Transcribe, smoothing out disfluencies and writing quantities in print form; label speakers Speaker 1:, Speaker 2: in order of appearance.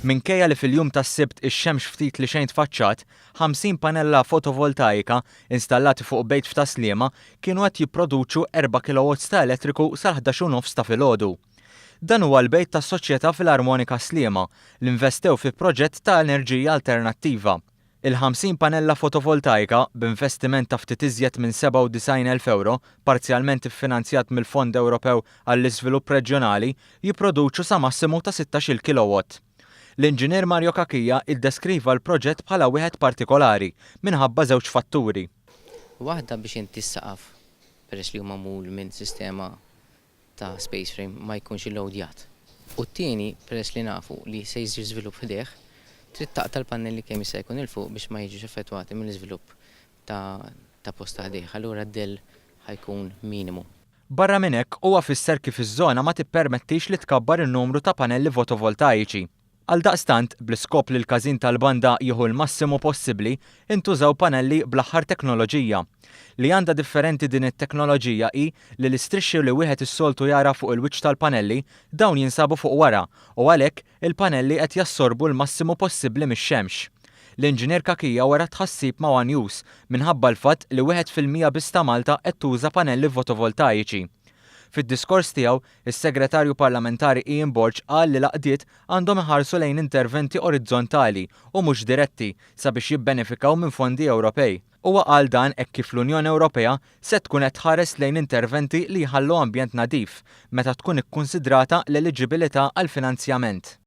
Speaker 1: Minkejja li fil-jum tas-Sibt ix-xemx ftit li xejn tfaċċat, 50 panella fotovoltaika installati fuq bejt f'Tas-Sliema kienu qed jipproduċu 4 kilowatts ta' elettriku sal-11 u nofs ta' filgħodu. Dan huwa l-bejt tas-Soċjetà Filarmonika Sliema li nvestew fi proġett ta' enerġija alternattiva. Il-50 panella fotovoltaika, b'investiment ta' ftit iżjed minn 97,000 ewro, parzjalment iffinanzjat mill-Fond Ewropew għall-Iżvilupp Reġjonali, jipproduċu sa massimu ta' 16-il kilowatt. L-Inġinier Mario Cachia iddeskriva l-proġett bħala wieħed partikolari minħabba żewġ fatturi.
Speaker 2: Waħda biex inti s-saqaf, peress li hu magħmul minn sistema ta' space frame ma jkunx illowdjat. U t-tieni, peress li nafu li se jsir żvilupp ħdejh, trid taqta' l-pannelli kemm jista' jkun 'il fuq biex ma jiġux effettwati mill-iżvilupp ta' ta' post ta' ħdejh. Allura d-dell ħa jkun minimu.
Speaker 1: Barra minn hekk, huwa fisser kif iż-żona ma tippermettix li tkabbar in-numru ta' panelli votovoltaiċi. Għaldaqstant, bl-iskop li l-każin tal-banda jieħu l-massimu possibbli, intużaw panelli bl-aħħar teknoloġija. Li għandha differenti din it-teknoloġija hi li l-istrixxi li wieħed is-soltu jara fuq il-wiċċ tal-panelli, dawn jinsabu fuq wara u għalhekk il-panelli qed jassorbu l-massimu possibbli mix-xemx. L-Inġinier Cachia wera tħassib ma' one News minħabba l-fatt li 1% biss ta' Malta qed tuża panelli votovoltaiċi. Fid-diskors tiegħu, is-Segretarju Parlamentari Ian Borg qal li l-għaqdiet għandhom iħarsu lejn interventi orizzontali u mhux diretti sabiex jibbenefikaw minn fondi Ewropej. Huwa qal dan hekk kif l-Unjoni Ewropea se tkun qed tħares lejn interventi li jħallu ambjent nadif meta tkun ikkunsidrata l-eliġibilità għall-finanzjament.